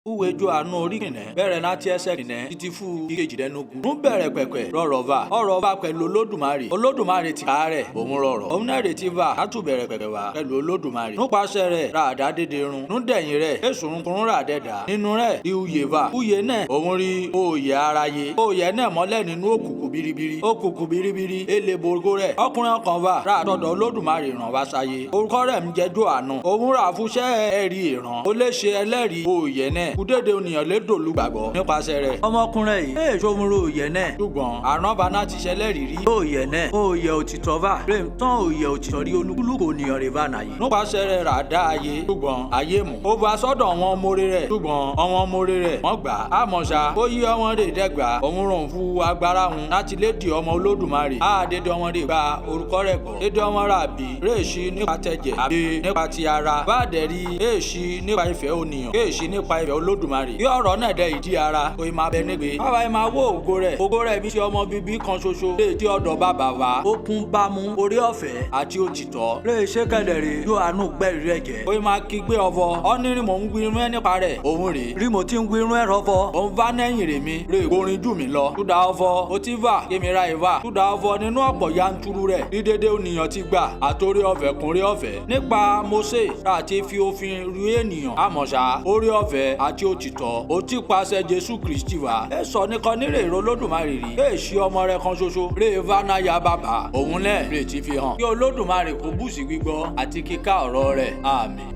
Ìwé Jòhánù orí kìíní bẹ̀rẹ̀ láti ẹsẹ̀ kìíní títí fún ìkejìdínlógún. Ń bẹ̀rẹ̀ pẹ̀pẹ̀ rọ̀rọ̀ va ọ̀rọ̀ va pẹ̀lú Olódùmarè. Olódùmarè tìkára rẹ̀ òun rọ̀rọ̀. Òun náà retí va látùbẹ̀rẹ̀ pẹ̀pẹ̀ wá pẹ̀lú Olódùmarè. Nípasẹ̀ rẹ̀ ra àdá dédé run. Núdẹ̀yìn rẹ̀ èsùnrùnkùnrún rà dẹ̀dá. Nínú rẹ̀ rí uyè va. Uyè náà òun rí òòyè aráyé. Òòyè náà mọ́lẹ̀ nínú òkùnkùn biribiri. Òkùnkùn biribiri elébòrò rẹ̀. Ọkùnrin ọkàn va rà àtọ̀dọ̀ Olódùmarè ràn wá sáyé. Orúkọ rẹ̀ ń jẹ́ Jòhánù. Òun rà fúnṣẹ́ ẹ̀rí ìran. Ó lè ṣe ẹlẹ́rìí òòyè náà. Kúdédé ènìyàn lè dòlú gbàgbọ́ nípasẹ̀ rẹ̀. Ọmọkùnrin yìí èè ṣòmùrò òòyè náà. Ṣùgbọ́n àrán ti ṣẹlẹ́rìí rí òòyè náà. Òòyè òtítọ́ va. Rè ń tán òòyè òtítọ́ rí olúkúlùkù ènìyàn rè va nàyè. Nípasẹ̀ rẹ̀ rà dá ayé. Ṣùgbọ́n ayé mú. Ó va sọ́dọ̀ wọn mórí rẹ̀. Ṣùgbọ́n àwọn mórí rẹ̀ wọ́n gbà á. Àmọ́ ṣá ó yí ọmọ rẹ̀ dẹ́gbà. Òun rò ń fu agbára hun láti lè di ọmọ Olódùmarè. Á dédé ọmọ rẹ̀ gba orúkọ rẹ̀ gbọ́. Dédé ọmọ rà bí rèéṣí nípa tẹ̀jẹ̀ àbí nípa ti ara. Bá dẹ̀ rí èèṣí nípa ìfẹ́ ònìyàn. Èèṣí nípa ìfẹ́ Olódùmarè. Bí ọ̀rọ̀ náà dẹ ìdí ara, kò ì máa bẹ nígbè. Báwa ì máa wó ògo rẹ̀. Ògo rẹ̀ bí ti ọmọ bíbí kan ṣoṣo. Lè tí ọ̀dọ̀ bàbá wa. Ó kún bámú orí ọ̀fẹ́ àti òtítọ́. Lè ṣe kẹ̀dẹ̀rẹ̀ Jòhánù gbẹ̀rí rẹ̀ jẹ́. Ó ì máa kígbe ọ̀fọ̀. Ó ní rí mò ń gbirun ẹ nípa rẹ̀. Òun rèé. Rí mo ti ń gbirun ẹ rọ̀fọ̀. Òun bá nẹ́yìn rè mi. Rè gorin jù mí lọ. Túdà ọ̀fọ̀. Ó ti và kémi ra ìwà. Túdà ọ̀fọ̀ nínú ọ̀pọ̀ yanturu rẹ̀. Rí dédé ònìyàn ti gbà. Àtòrí ọ̀fẹ́ kúnrí ọ̀fẹ́. Nípa Mósè rà ti fi òfin ru ènìyàn. Àmọ́ ṣá orí ọ̀fẹ́ àti òtítọ́. Ó ti pasẹ̀ Jésù Kristi wá. Ẹ sọ nìkan nírè èrò Olódùmarè rí. Lè ṣí ọmọ rẹ̀ kan ṣoṣo. Rè vanaya bàbá. Òun náà rè ti fi hàn. Kí Olódùmarè kó bùsí gbígbọ́ àti kíkà ọ̀rọ̀ rẹ̀. Àmín.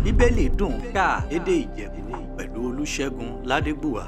Bíbélì dùn ká lédè Ìjẹ̀bú pẹ̀lú Olúṣẹ́gun Ládégbùwà.